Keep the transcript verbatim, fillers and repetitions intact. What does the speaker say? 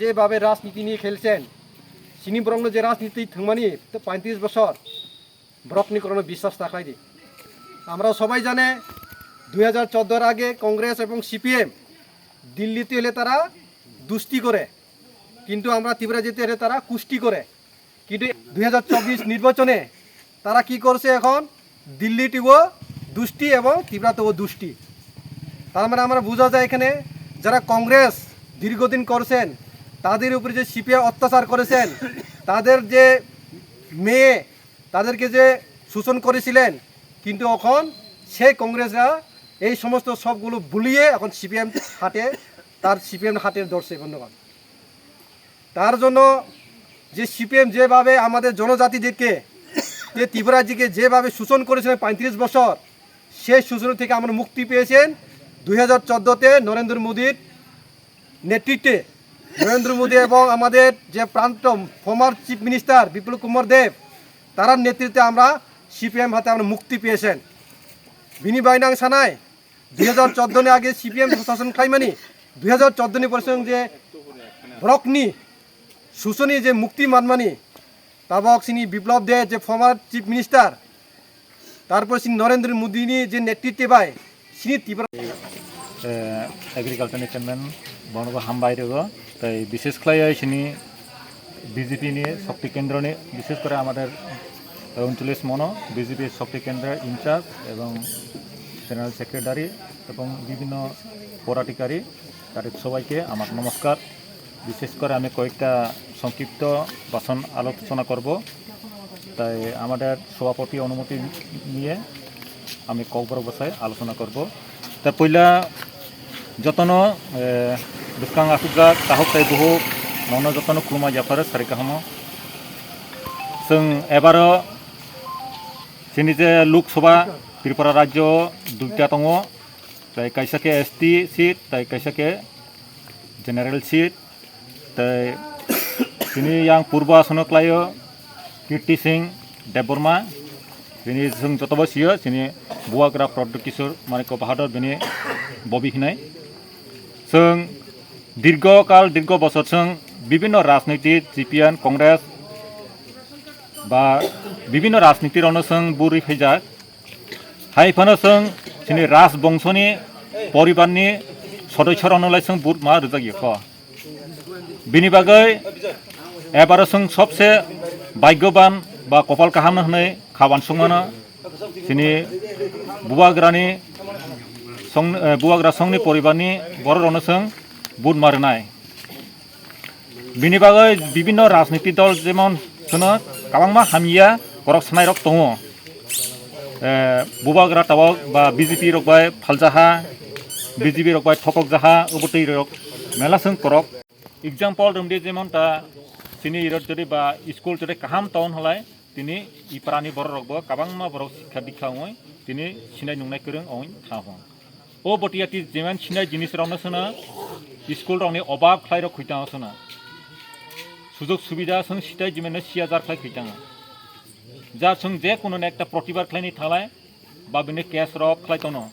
যেভাবে রাজনীতি নিয়ে খেলছেন, চিনি বরং যে রাজনীতি থাকমানি তো পঁয়ত্রিশ বছর ব্রকনি কোনো বিশ্বাস থাকলাই দি। আমরা সবাই জানে, দুই হাজার চোদ্দোর আগে কংগ্রেস এবং সিপিএম দিল্লিতে এলে তারা দুষ্টি করে, কিন্তু আমরা ত্রিপুরা যেতে এলে তারা কুষ্টি করে। কিন্তু দুই হাজার চব্বিশ নির্বাচনে তারা কি করছে? এখন দিল্লিতেও দুষ্টি এবং ত্রিপুরাতেও দুষ্টি। তার মানে আমরা বোঝা যায় এখানে যারা কংগ্রেস দীর্ঘদিন করছেন, তাদের উপরে যে সিপিএম অত্যাচার করেছেন, তাদের যে মেয়ে, তাদেরকে যে শোষণ করেছিলেন, কিন্তু এখন সেই কংগ্রেসরা এই সমস্ত সবগুলো ভুলিয়ে এখন সিপিএম হাটে, তার সিপিএম হাটে ধরছে, বন্ধুগণ। তার জন্য যে সিপিএম যেভাবে আমাদের জনজাতিদেরকে, যে ত্রিপুরাজিকে যেভাবে শোষণ করেছিলেন পঁয়ত্রিশ বছর, সেই শোষণ থেকে আমরা মুক্তি পেয়েছেন দুই হাজার চোদ্দোতে নরেন্দ্র মোদীর নেতৃত্বে। নরেন্দ্র মোদী এবং আমাদের যে প্রাক্তন ফর্মার চিফ মিনিস্টার বিপ্লব কুমার দেব, তারার নেতৃত্বে আমরা সিপিএম হাতে আমরা মুক্তি পেয়েছেন। বিনি বাইনাং সানায় দুই হাজার চোদ্দোনি আগে সিপিএম শাসন খাইমানি, দুই হাজার চোদ্দোনি পরে যে ব্রকনি শোষণে যে মুক্তি মানমানি, তাবক চিনি বিপ্লব দেব যে ফর্মার চিফ মিনিস্টার, তারপর চিনি নরেন্দ্র মোদীনি যে নেতৃত্বে bai চিনি Tripura, agriculture ni chairman, bonobo hambai rego. Tai bishesh khlaiwi chini BJP ni শক্তি কেন্দ্র ni, বিশেষ করে আমাদের ঊনচল্লিশ মনো বিজেপি শক্তি কেন্দ্রের ইনচার্জ এবং জেনারেল সেক্রেটারি এবং বিভিন্ন পদাধিকারী, তাদের সবাইকে আমার নমস্কার। বিশেষ করে আমি কয়েকটা সংক্ষিপ্ত ভাষণ আলোচনা করব। তাই আমাদের সভাপতি অনুমতি নিয়ে আমি ককবরক ভাষায় আলোচনা করব। তা পয়লা যতনো, এ, bwskang asukjak, tahuk tai buhuk, nono jotono khulumma yapharo sari kahamo. Chwng ebaro chini je Lok Sabha Tripura rajyo duita tongo, tai kaisa khe S T seat, tai kaisa khe general seat. Tai chini yang purbo asono klaio Kirti Singh Debbarma, bini chwng jotobo sio, chini bubagra Pradyot Kishore Manikya Bahadur, bini bobi hinai. Chwng dirgo kal, dirgo bosor chwng bibinno rajniti, C P M, Congress ba bibinno rajniti rokno chwng buri phaijak. Hai phano chwng chini rajbongshoni poribarni sodoisyorokno lai chwng vote ma rwjak ya kho. Bini bagwi ebaro chwng sobse bhagyoban ba kopal kaham hwnwi kha uansukmano chini bubagrani song, eh, bubagra songni poribarni bororokno chwng vote ma rwnai. Bini bagwi bibinno rajniti dol jemon chwngno kwbangma hamya korok sanairok tongo. Eh, bubagra tabok ba B J P rok bai phaljaha, B J P rok bai thokokjaha, obo twi rok mela chwng korok. Example romdi jemon ta chini irot jodi ba school jodi kaham town halai, tini iprani borok rokbo kwbangma borok sikha dikha wngwi tini sinai nungnai kwrwng wngwi thango. O botiyati jeman sinai jinis rokno sono school rokni obab khlai rok khwitango sono. Sujog subida song sitai jemano siya jar khlai khwitango. Ja song je kono ekta protibar khlaini thalai ba bini case rok khlai tono.